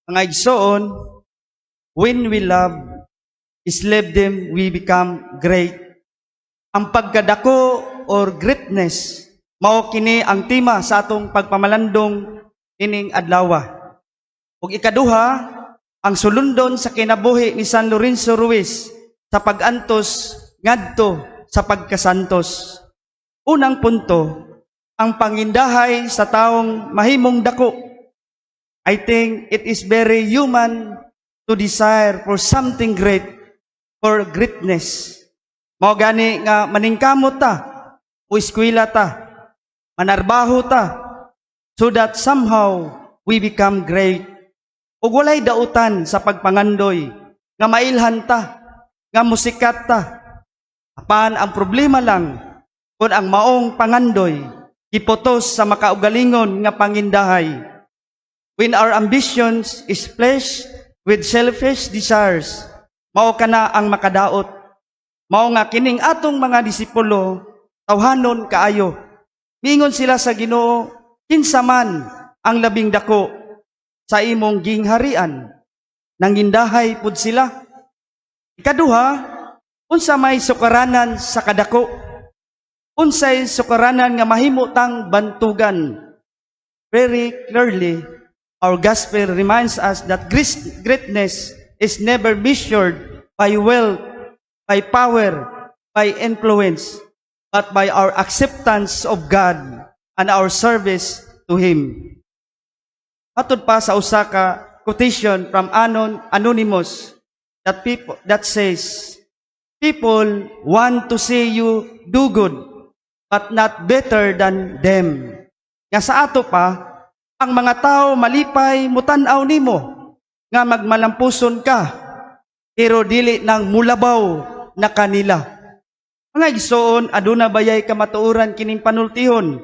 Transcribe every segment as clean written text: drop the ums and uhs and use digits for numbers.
Mga igsoon, when we love, slave them, we become great. Ang pagkadako or greatness, mao kini ang tema sa atong pagpamalandong ining adlaw. Ug ikaduha, ang sulundon sa kinabuhi ni San Lorenzo Ruiz sa pag-antos ngadto sa pagkasantos. Unang punto, ang pangindahay sa taong mahimong dako. I think it is very human to desire for something great, for greatness. Mao gani nga maningkamot ta, o eskwela ta, manarbaho ta, so that somehow we become great. Ug walay dautan sa pagpangandoy nga mailhan ta, nga musikat ta. Apan ang problema lang kung ang maong pangandoy giputos sa makaugalingon nga pangindahay. When our ambitions is flesh with selfish desires, mao kana ang makadaot. Mao nga kining atong mga disipulo tawhanon kaayo. Miingon sila sa Ginoo, "Kinsa man ang labing dako sa imong gingharian?" Nangindahay pud sila. Ikaduha, unsa may sukaranan sa kadako? Unsay sukaranan nga mahimo tang bantugan? Very clearly, our gospel reminds us that greatness is never measured by wealth, by power, by influence, but by our acceptance of God and our service to Him. Matod pa sa usa ka quotation from Anonymous that says, "People want to see you do good, but not better than them." Nga sa ato pa, ang mga tao malipay mutan-aw nimo nga magmalampuson ka, pero dili nang mulabaw na kanila. Mga igsoon, aduna bayay kamatuoran kining panultihon?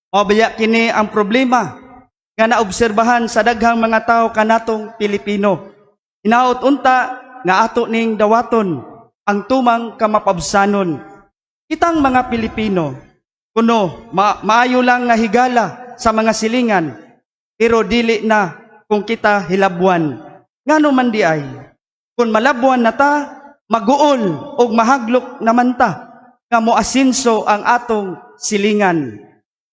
O baya kini ang problema nga naobserbahan sa daghang mga tao kanatong Pilipino? Hinaot unta nga ato ning dawaton ang tumang kamapabsanon. Kitang mga Pilipino, kuno maayo lang nga higala sa mga silingan, pero dili na kung kita hilabwan. Ngano man di ay? Kung malabwan na ta, maguol og mahaglok naman ta nga moasinso ang atong silingan.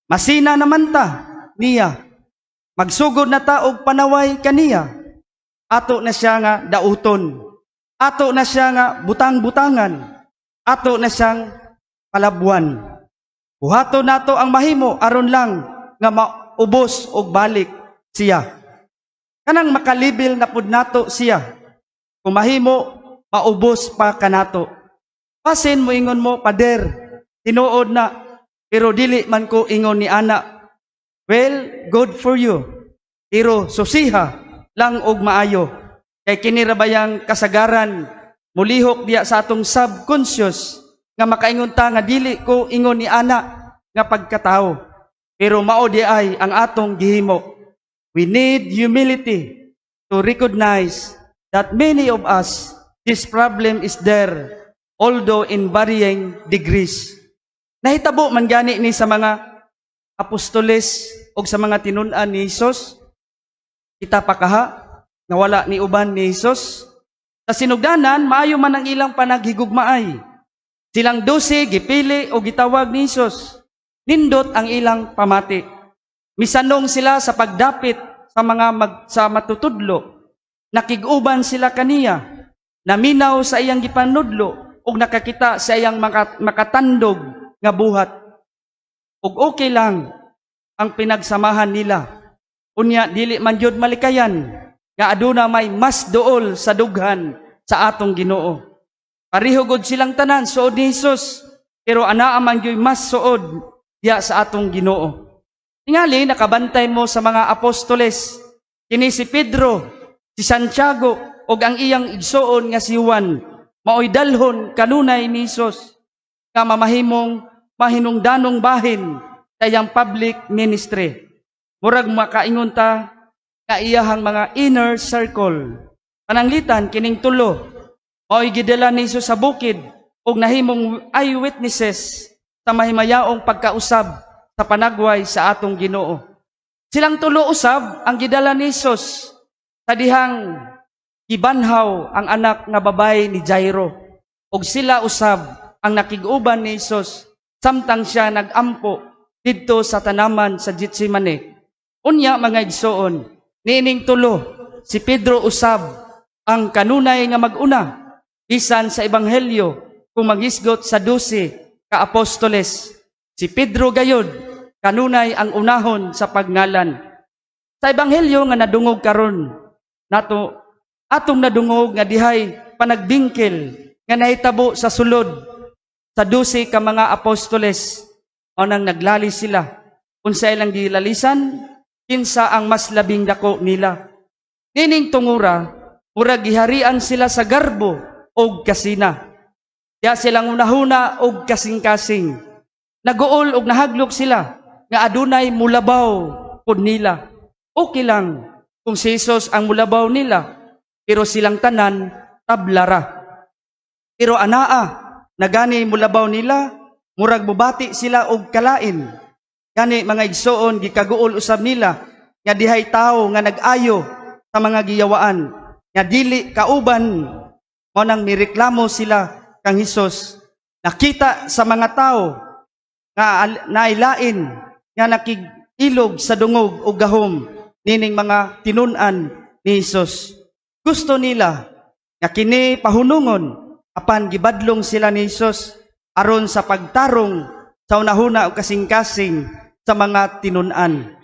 Masina naman ta niya. Magsugod na ta og panaway kaniya. Ato na siya nga dauton. Ato na siya nga butang-butangan. Ato na siyang palabwan. Buhaton nato ang mahimo aron lang nga maubos og balik siya. Kanang makalibil na pud nato siya. Kung mahimo, maubos pa kanato. Basin moingon mo, "Pader, tinuod na, pero dili man ko ingon ni ana." Well, good for you. Pero susiha lang og maayo. Kay kini ra bayang kasagaran mulihok diya sa atong subconscious nga makaingon ta nga dili ko ingon ni ana nga pagkatao. Pero mao di ay ang atong gihimo. We need humility to recognize that many of us, this problem is there, although in varying degrees. Nahitabo man gani ni sa mga apostoles o sa mga tinun-an ni Jesus. Kita pa kaha nga wala ni uban ni Jesus. Sa sinugdanan, maayo man ang ilang panaghigugmaay. Silang 12, gipili o gitawag ni Jesus. Nindot ang ilang pamati. Misanong sila sa pagdapit sa matutudlo. Nakig-uban sila kaniya. Naminaw sa iyang gipanudlo ug nakakita sa iyang makatandog nga buhat. Ug okay lang ang pinagsamahan nila. Unya dili man gyud malikayan nga aduna may mas duol sa dughan sa atong Ginoo. Pareho gud silang tanan suod ni Jesus, pero anaa man gyud mas suod diya sa atong Ginoo. Tingali nakabantay mo sa mga apostoles, kini si Pedro, si Santiago ug ang iyang igsuon nga si Juan, maoy dalhon kanunay ni Jesus nga mamahimong mahinungdanong bahin sa iyang public ministry. Murag makaingon ta nga iyahang mga inner circle. Pananglitan kining tulo maoy gidala ni Jesus sa bukid ug nahimong eyewitnesses sa mahimayaong pagkausab sa panagway sa atong Ginoo. Silang tulo usab ang gidala ni Jesus Sa dihang gibanhaw ang anak nga babae ni Jairo ug sila usab ang nakig-uban ni Hesus samtang siya nagampo didto sa tanaman sa Getsemane. Unya, mga igsoon, niining tulo, si Pedro usab ang kanunay nga mag-una bisan sa Ebanghelyo kung manghisgot sa 12 ka apostoles. Si Pedro gayod kanunay ang unahon sa pagngalan. Sa Ebanghelyo nga nadungog karon nato, atong nadungog nga dihay panagbingkil nga nahitabo sa sulod sa 12 ka mga apostoles o nang naglalis sila. Unsa ilang gilalisan? Kinsa ang mas labing dako nila. Nining tungura, murag giharian sila sa garbo og kasina. Ya silang unahuna og kasing-kasing. Naguol og nahaglok sila nga adunay mulabaw pud nila. Okay lang kung si Jesus ang mulabaw nila, pero silang tanan tablara. Pero anaa, nagani mulabaw nila, murag mubati sila og kalain. Gani, mga igsoon, gikaguol usab nila nga dihay tawo nga nag-ayo sa mga giyawaan, nga dili kauban. Mao nang mireklamo sila kang Hesus. Nakita sa mga tao nga nailain nga nakig-ilog sa dungog o gahom nining mga tinun-an ni Hesus. Gusto nila nga kini pahunungon, apan gibadlong sila ni Hesus aron sa pagtarong sa unahuna o kasing-kasing sa mga tinun-an.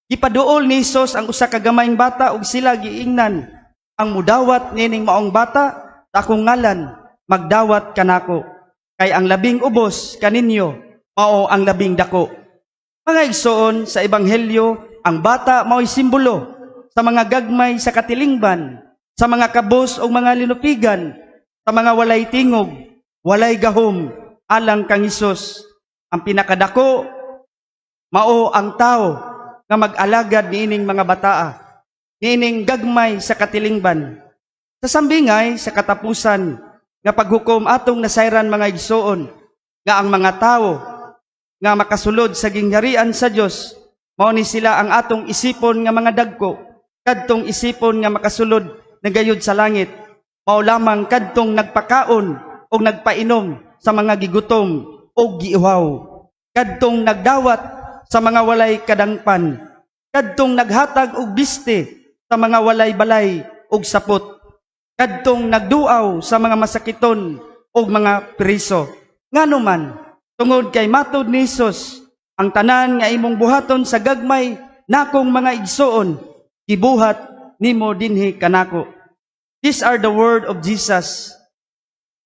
Gipaduol ni Hesus ang usa ka gamayng bata ug sila giingnan, "Ang mudawat nining maong bata sa akong ngalan, magdawat kanako. Kay ang labing ubos kaninyo mao ang labing dako." Mga igsoon, sa Ebanghelyo, ang bata mao'y simbolo sa mga gagmay sa katilingban, sa mga kabos o mga linupigan, sa mga walay tingog, walay gahom, alang kang Hesus. Ang pinakadako mao ang tao nga mag-alagad niining mga bataa, niining gagmay sa katilingban. Sa sambingay, sa katapusan nga paghukom, atong nasayran, mga igsoon, nga ang mga tao nga makasulod sa gingharian sa Dios mao ni sila ang atong isipon nga mga dagko. Kadtong isipon nga makasulod na gayud sa langit mao lamang kadtong nagpakaon o nagpainom sa mga gigutom o giuhaw, kadtong nagdawat sa mga walay kadangpan, kadtong naghatag og biste sa mga walay balay ug sapot, kadtong nagduaw sa mga masakiton ug mga priso. Ngano man? Tungod kay matod ni Hesus, "Ang tanan nga imong buhaton sa gagmay nakong mga igsoon, gibuhat nimo dinhi kanako." These are the word of Jesus.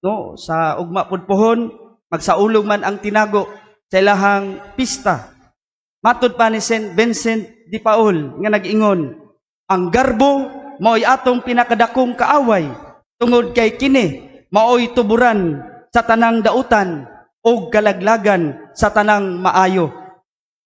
No, sa ugma pud pohon, magsaulog man ang tinago sa ilahang pista. Matod pa ni Saint Vincent de Paul nga nag-ingon, "Ang garbo mao'y atong pinakadakong kaaway tungod kay kini mao'y tuburan sa tanang dautan o kalaglagan sa tanang maayo."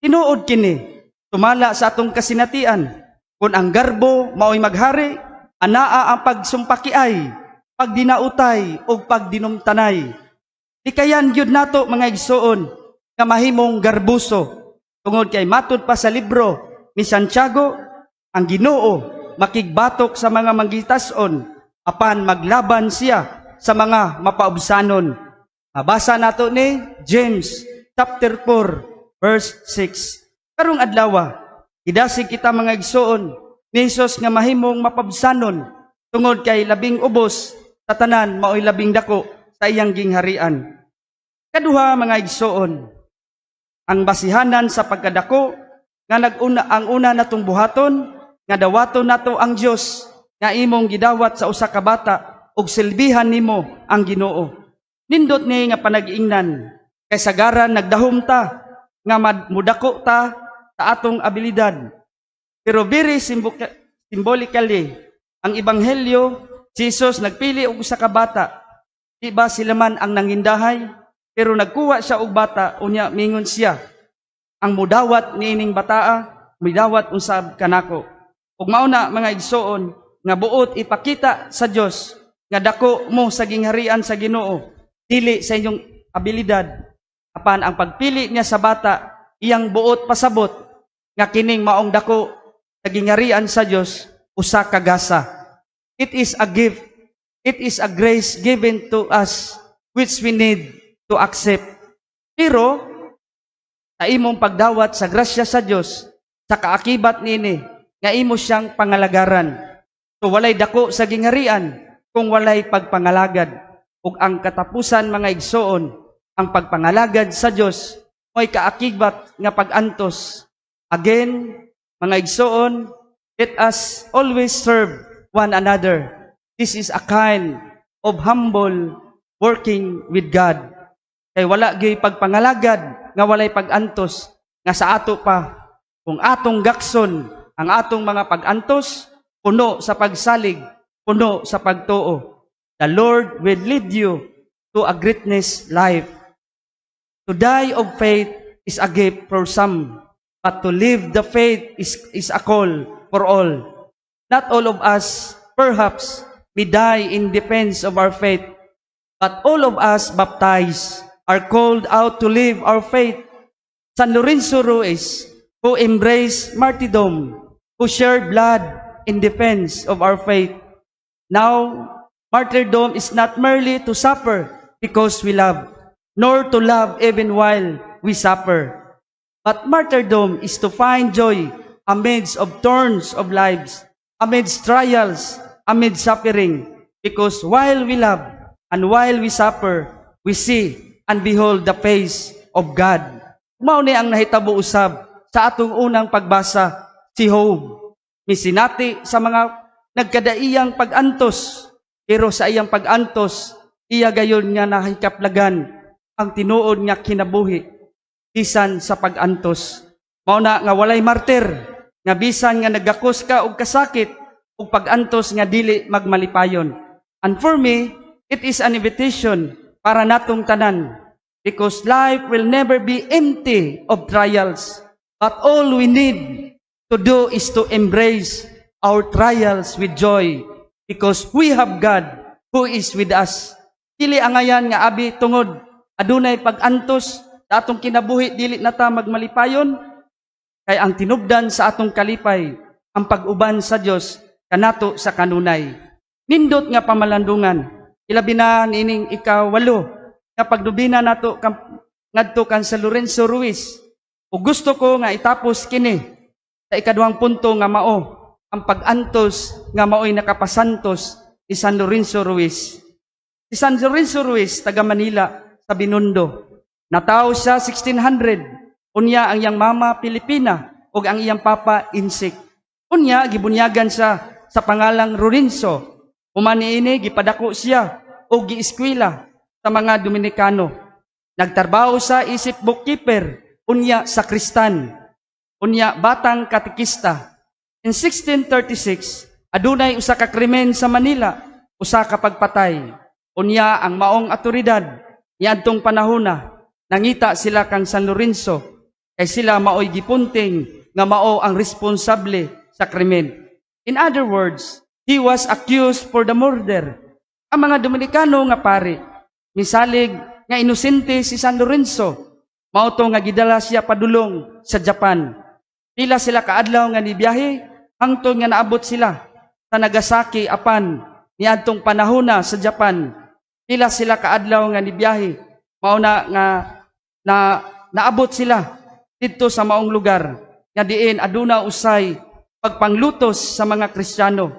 Tinuod kini, tumala sa atong kasinatian. Kung ang garbo mao'y maghari, anaa ang pagsumpakiay, pagdinautay o pagdinumtanay. Likayan gyud nato, mga igsoon, nga mahimong garbuso tungod kay matud pa sa libro ni Santiago, ang Ginoo makigbatok sa mga mangitason apan maglaban siya sa mga mapaubsanon. Mabasa nato ni James chapter 4 verse 6. Karong adlaw, gidasig kita, mga igsoon, ni Hesus nga mahimong mapabsanon tungod kay labing ubos sa tanan mao'y labing dako sa iyang gingharian. Kaduha, mga igsoon, ang basihanan sa pagkadako nga nag-una ang una natong buhaton nga dawaton nato ang Dios nga imong gidawat sa usa ka bata ug silbihan nimo ang Ginoo. Nindot ni nga panag-ingnan kay sagaran nagdahom ta nga mudako ta sa atong abilidad. Pero very symbolically, ang Ebanghelyo, si Jesus nagpili og usa ka bata. Di ba sila man ang nangindahay? Pero nagkuha siya og bata, unya mingon siya, "Ang mudawat niining bataa, midawat usab kanako." Ug mao na, mga igsoon, nga buot ipakita sa Dios nga dako mo sa gingharian sa Ginoo, dili sa inyong abilidad apan ang pagpili niya sa bata, iyang buot pasabot nga kining maong dako sa gingharian sa Dios. usa ka gasa. It is a gift. It is a grace given to us which we need to accept. Pero sa imong pagdawat sa grasya sa Dios, sa kaakibat niini nga imo siyang pangalagaran. So walay dako sa gingharian kung walay pagpangalagad. Ug ang katapusan, mga igsoon, ang pagpangalagad sa Dios mo'y kaakibat nga pag-antos. Again, mga igsoon, let us always serve one another. This is a kind of humble working with God. Kay wala gyud pagpangalagad nga walay pag-antos nga sa ato pa kung atong gakson ang atong mga pag-antos puno sa pagsalig, puno sa pagtuo. The Lord will lead you to a greatness life. To die of faith is a gift for some, but to live the faith is a call for all. Not all of us, perhaps, may die in defense of our faith, but all of us baptized are called out to live our faith. San Lorenzo Ruiz, who embraced martyrdom, who shared blood in defense of our faith. Now, martyrdom is not merely to suffer because we love, nor to love even while we suffer. But martyrdom is to find joy amidst of thorns of lives, amidst trials, amid suffering, because while we love and while we suffer, we see and behold the face of God. Mao ni ang nahitabo usab sa atong unang pagbasa, si Job. Misinati sa mga nagkadaiyang pag-antos, pero sa iyang pag-antos, iya gayon nga nahikaplagan ang tinuod nga kinabuhi bisan sa pag-antos. Mao na nga walay martir nga bisan nga nagakos ka og kasakit ug pag-antos nga dili magmalipayon. And for me, it is an invitation para natong tanan because life will never be empty of trials. But all we need to do is to embrace our trials with joy because we have God who is with us. Dili angayan nga abi tungod adunay pag-antos sa atong kinabuhi, dili na ta magmalipayon, kay ang tinubdan sa atong kalipay ang pag-uban sa Dios kanato sa kanunay. Nindot nga pamalandungan, ilabi na niining ika-8 nga pagnobena nato ngadto kan San Lorenzo Ruiz. Ug gusto ko nga itapos kini sa ikaduhang punto nga mao ang pag-antos nga maoy nakapasantos ni San Lorenzo Ruiz. Si San Lorenzo Ruiz, taga Manila sa Binondo. Natawo siya 1600. Unya ang iyang mama Pilipina ug ang iyang papa Insik. Unya gibunyagan siya sa pangalang Lorenzo. Human niini, gipadako siya og gieskwela sa mga Dominikano. Nagtrabaho siya isip bookkeeper, unya sakristan, unya batang katekista. In 1636, adunay usa ka krimen sa Manila, usa ka pagpatay. Unya ang maong awtoridad niadtong panahona nangita sila kang San Lorenzo kay sila maoy gipunting nga mao ang responsable sa krimen. In other words, he was accused for the murder. Ang mga Dominikano nga pari misalig nga inosente si San Lorenzo. Mao to nga gidala siya padulong sa Japan. Pila sila kaadlaw nga nibiyahe hangtod nga naabot sila sa Nagasaki, apan niadtong panahona sa Japan. Pila sila kaadlaw nga nibiyahe, mao na nga na naabot sila didto sa maong lugar nga diin aduna usay pagpanglutos sa mga Kristiyano.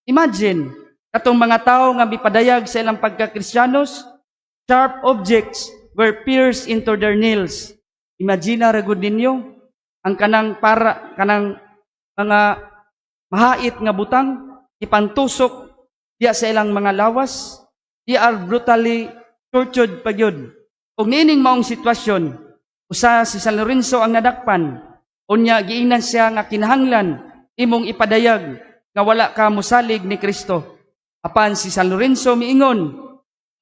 Imagine katong mga tawo nga mipadayag sa ilang pagka-Kristiyanos, sharp objects were pierced into their nails. Imagine ra gud ninyo ang kanang para kanang mga mahait nga butang ipantusok diya sa ilang mga lawas. They are brutally tortured pa gyud. Ug niining maong sitwasyon, usa si San Lorenzo ang nadakpan. Unya giingnan siya nga kinahanglan imong ipadayag nga wala ka mosalig ni Kristo. Apan si San Lorenzo miingon,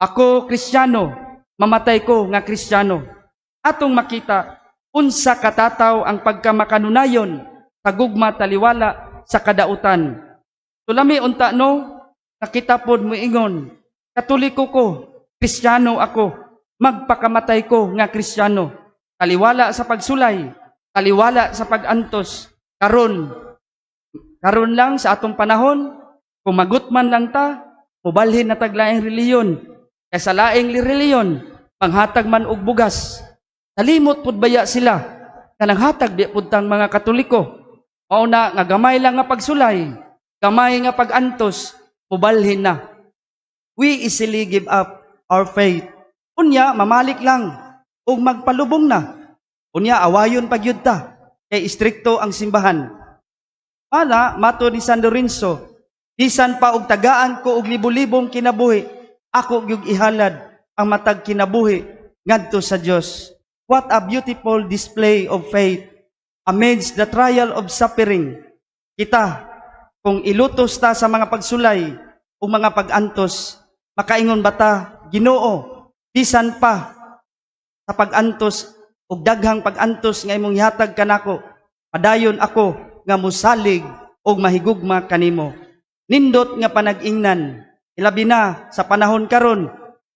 "Ako Kristiyano, mamatay ko nga Kristiyano." Atong makita unsa katataw ang pagkamakanunayon sa gugma taliwala sa kadautan. Tulami unta no, nakita pod moingon, "Katoliko ko, Kristiyano ako, magpakamatay ko nga Kristiyano." Taliwala sa pagsulay, taliwala sa pag-antos, karon Karon lang sa atong panahon, kung magutman lang ta, mubalhin na tag laing reliyon. Kay sa laing reliyon, manghatag man og bugas. Nalimot pud baya sila nga nanghatag di pud tang mga Katoliko. Mao na nga gamay lang nga pagsulay, gamay nga pag-antos, mubalhin na. We easily give up our faith. Unya, mamalik lang ug magpalubong na. Unya, awayon pa gyud ta kay istrikto ang simbahan. Mala, mato ni San Lorenzo, "Bisan pa og tagaan ko og libo-libong kinabuhi, ako gyud ihalad ang matag kinabuhi ngadto sa Dios." What a beautiful display of faith amidst the trial of suffering. Kita, kung ilutos ta sa mga pagsulay o mga pag-antos, makaingon ba ta, "Ginoo, bisan pa sa pag-antos ug daghang pag-antos nga imong ihatag kanako, padayon ako nga musalig og mahigugma kanimo"? Nindot nga panag-ingnan, ilabi na sa panahon karon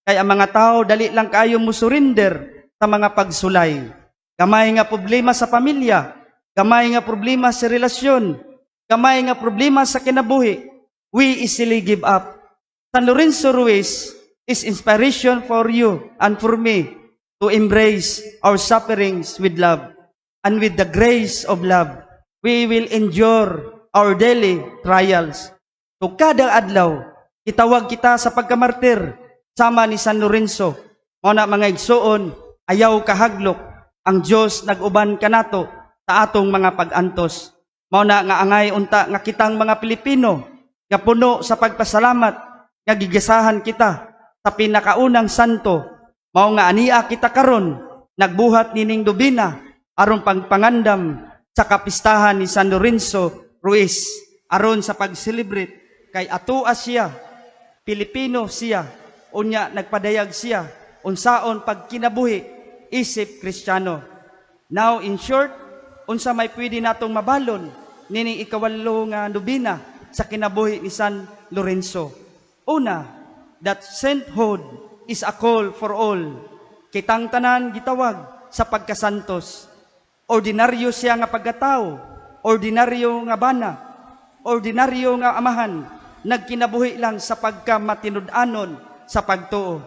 kay ang mga tao dali lang kaayo mo surrender sa mga pagsulay. Gamay nga problema sa pamilya, gamay nga problema sa relasyon, gamay nga problema sa kinabuhi, we easily give up. San Lorenzo Ruiz is inspiration for you and for me to embrace our sufferings with love. And with the grace of love, we will endure our daily trials. So kada adlaw, itawag kita sa pagkamartir sama ni San Lorenzo. Mao na, mga igsuon, ayaw kahaglok, ang Dios nag-uban kanato sa atong mga pag-antos. Mao na nga angay unta nga kitang mga Pilipino nga puno sa pagpasalamat nga gigasahan kita sa pinakaunang santo, mao nga ania kita karon nagbuhat nining nobena aron pagpangandam sa kapistahan ni San Lorenzo Ruiz, aron sa pag-celebrate kay atoa siya, Pilipino siya, unya nagpadayag siya unsaon pagkinabuhi isip Kristiyano. Now, in short, unsa may pwede natong mabalon nining ikawalo nga nobena sa kinabuhi ni San Lorenzo? Una, that sainthood is a call for all. Kitang tanan gitawag sa pagkasantos. Ordinaryo siya nga pagkatao, ordinaryo nga bana, ordinaryo nga amahan, nagkinabuhi lang sa pagkamatinud-anon sa pagtuo.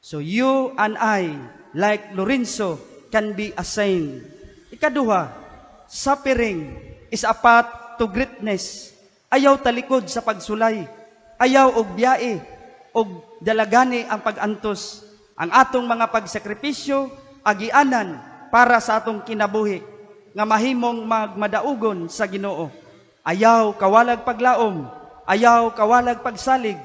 So you and I, like Lorenzo, can be a saint. Ikaduha, suffering is a path to greatness. Ayaw talikod sa pagsulay. Ayaw og biyae og dalagani ang pag-antos. Ang atong mga pagsakripisyo, agianan para sa atong kinabuhi nga mahimong magmadaugon sa Ginoo. Ayaw kawalag paglaom, ayaw kawalag pagsalig.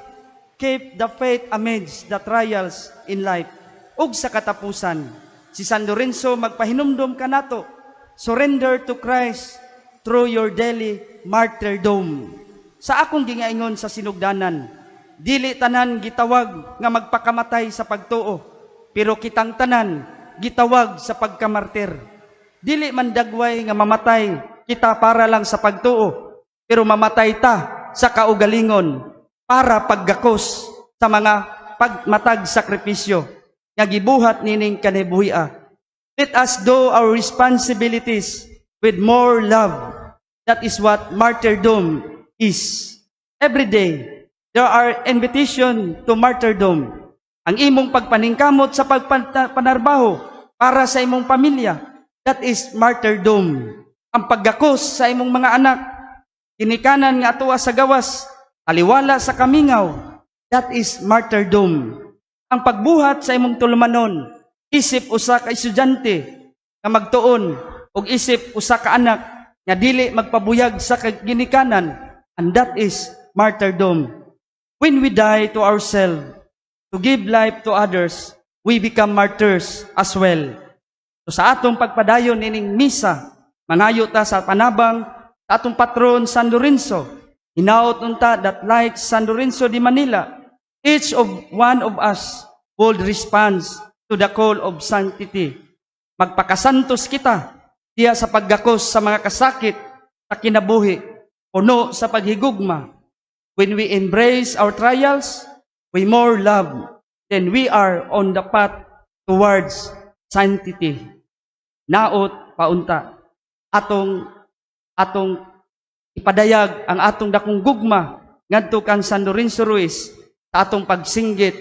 Keep the faith amidst the trials in life. Ug sa katapusan, si San Lorenzo magpahinumdom kanato, surrender to Christ through your daily martyrdom. Sa akong gingaingon sa sinugdanan, dili tanan gitawag nga magpakamatay sa pagtuo, pero kitang tanan gitawag sa pagkamartir. Dili man dagway nga mamatay kita para lang sa pagtuo, pero mamatay ta sa kaugalingon para paggakos sa mga pagmatag sakripisyo nga gibuhat nining kinabuhia. Let us do our responsibilities with more love. That is what martyrdom is. Every day, there are invitation to martyrdom. Ang imong pagpaningkamot sa pagpanarbaho para sa imong pamilya, that is martyrdom. Ang paggakos sa imong mga anak, ginikanan nga atoa sa gawas, taliwala sa kamingaw, that is martyrdom. Ang pagbuhat sa imong tulumanon, isip usa ka estudyante nga magtuon ug isip usa ka anak nga dili magpabuyag sa ginikanan, and that is martyrdom. When we die to ourselves to give life to others, we become martyrs as well. So sa atong pagpadayon nining misa, mangayo ta sa panabang sa atong patron San Lorenzo. Hinaot unta that like San Lorenzo de Manila, each of one of us would respond to the call of sanctity. Magpakasantos kita diya sa paggakos sa mga kasakit sa kinabuhi, puno sa paghigugma. When we embrace our trials, we more love, then we are on the path towards sanctity. Naot paunta atong atong Ipadayag ang atong dakong gugma ngadto kan San Lorenzo Ruiz sa atong pagsinggit,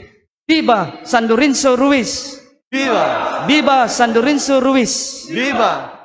"Viva San Lorenzo Ruiz!" Viva! Viva San Lorenzo Ruiz! Viva!